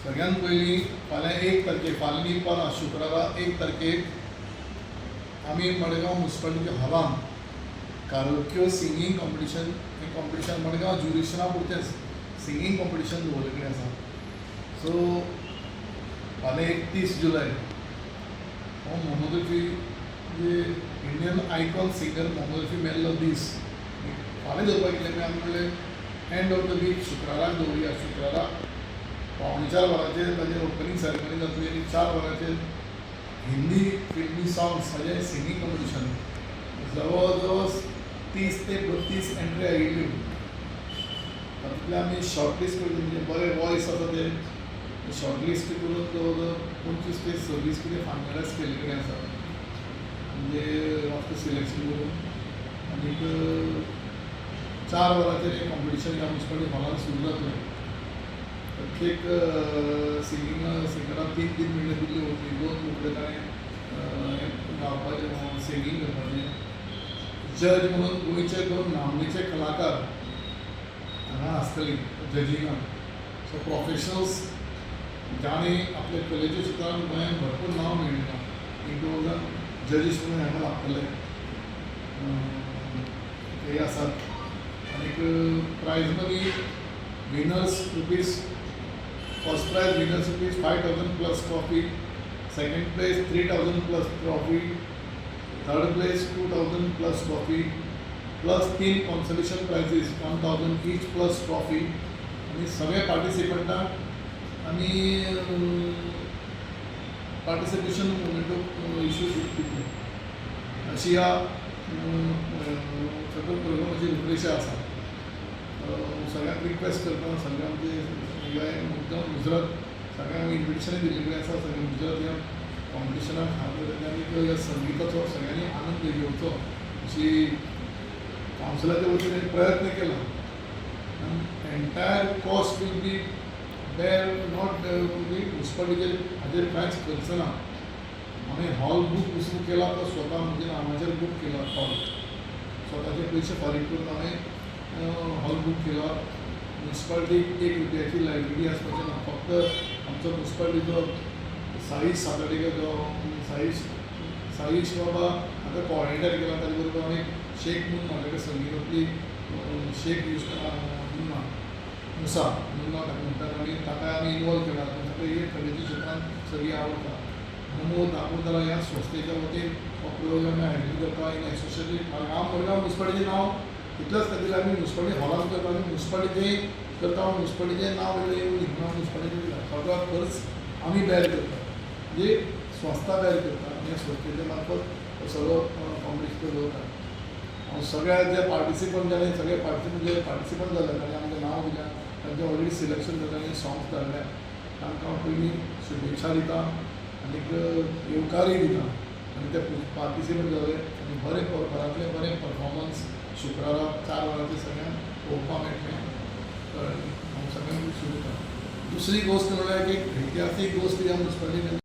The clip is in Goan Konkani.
सगळ्यात पयलीं फाल्यां 1 तारखेक, फाल्यां न्ही, परां शुक्रारा 1 तारखेक आमी मडगांव मुन्सिपालिटीच्या हॉलान कारोक्यो सिंगींग कॉम्पिटिशन, हें कॉम्पिटिशन मडगांव ज्युरिसडिक्शना पुरतेंच सिंगींग कॉम्पिटिशन दवरलें कडेन आसा. सो फाल्यां 31 जुलय हो मोहम्मद रफी, म्हणजे Indian icon singer Mohammad Rafi मेल्लो दीस फाल्यां दवरपाक गेले. आमी म्हणलें, एंड ऑफ the week शुक्राराक दवरुया. शुक्राराक 3:45 वरांचेर ताजें ओपनींग सेरेमनी जातली आनी 4 वरांचेर हिंदी फिल्मी सॉंग्स हाजें सिंगींग कॉम्पिटिशन. जवळ जवळ 30 ते 32 एंट्री आयिल्ल्यो. तातूंतले आमी शॉर्ट लिस्ट करून, म्हणजे बरे वॉयस आसा ते शॉर्ट लिस्ट करून जवळ जवळ 25 ते 26 कितें फायनलायज केल्ले कडेन आसा, म्हणजे आफ्टर सिलेक्शन करून. आनीक 4 वरांचेर हें कॉम्पिटिशन ह्या मुन्सिपालिटी हॉलान सुरू जातलें. प्रत्येक सिंगराक 3-3 मिनटां दिल्ली वतली. दोन मुखडे ताणें हें गावपाचें, सिंगींग करपाचें. जज म्हणून गोंयचे दोन नामनेचे कलाकार हांगा आसतली जजिंगाक. सो प्रोफेशनल्स जांणी आपल्या कलेच्या क्षेत्रान गोंयांत भरपूर नांव मेळयलां, एक दोन जाण जजीस म्हणून हांगा लागतले, ते आसात. आनीक prize money, winners rupees, first prize winners ₹5,000 plus trophy, second place 3,000 plus trophy, third place 2,000 plus trophy, plus तीन consolation prizes 1,000 each plus trophy. आनी सगळे पार्टिसिपंटांक आमी पार्टिसिपेशन मोमेंटो इशू दितले. अशी ह्या सगळ्या प्रोग्रामाची रुपरेशा आसा. सगळ्यांक रिक्वेस्ट करता, सगळे आमचे हे मुद्दम मुजरत सगळ्यांक इन्विटेशन दिल्ले कडेन आसा. सगळे मुजरत ह्या कॉम्पिटिशनाक हात आनी ह्या संगिताचो सगळ्यांनी आनंद घेवचो अशी कावन्सिलाच्या वतीन प्रयत्न केला. Entire cost will be bear not be मुन्सिपालिटीचेर, हाजेर कांयच खर्च ना. आमी हॉल बूक पसून केला तो स्वता म्हणजे नांवाचेर बूक केला हॉल. स्वताचे पयशे फारीक करून हांवें हॉल बूक केला. मुन्सिपालिटीक 1 रुपयाची लायबिलिटी आसपाचें ना. फक्त आमचो मुन्सिपालिटीचो साईश सातर्डेकर जो साईश, साईश बाबा आतां कॉर्डिनेटर केला. ताजे बरोबर आमी शेख मुन्ना, ताका संगितांतली शेख यूज मुन्ना, मुसा मुन्ना ताका म्हणटात आमी, ताका आमी इनवॉल्व केला. ताका हे कलेच्या क्षेत्रांत सगळी आवडटा. नमो दामोदरा ह्या संस्थेच्या वतीन हो प्रयोग आमी आयोजीत करता इन एसोसिएशन मडगांव. मडगांव मुन्सिपालिटीचें नांव इतलेंच खातीर आमी मुन्सिपालिटी हॉलान करता आनी मुन्सिपालिटीचें करता. मुन्सिपालिटीचें नांव वेगळें येवन मुन्सिपालिटी दिला. सगळो खर्च आमी बेर करता, म्हणजे संस्था बेर करता आनी ह्या संस्थेच्या मार्फत हो सगळो कॉम्पिटिशन दवरता. हांव सगळ्या जे पार्टिसिपंट जाले, सगळे पार्टिसिपंट जे पार्टिसिपंट जाले, तांणी आमकां नांव दिल्या, तांचें ऑलरेडी सिलेक्शन जालें आनी सॉंग्स धाडल्या, तांकां हांव पयलीं शुभेच्छा दिता आनीक येवकारय दिता. आनी ते पार्टिसिपेट जाले आनी बरें घरांतलें बरें परफॉर्मन्स शुक्रारा 4 वरांचेर सगळ्यांक पळोवपाक मेळटलें. कळ्ळें? हांव सगळ्यांक शुभेच्छा. दुसरी गोश्ट म्हणल्यार एक इतिहासीक गोश्ट ह्या मुन्सिपालिटीन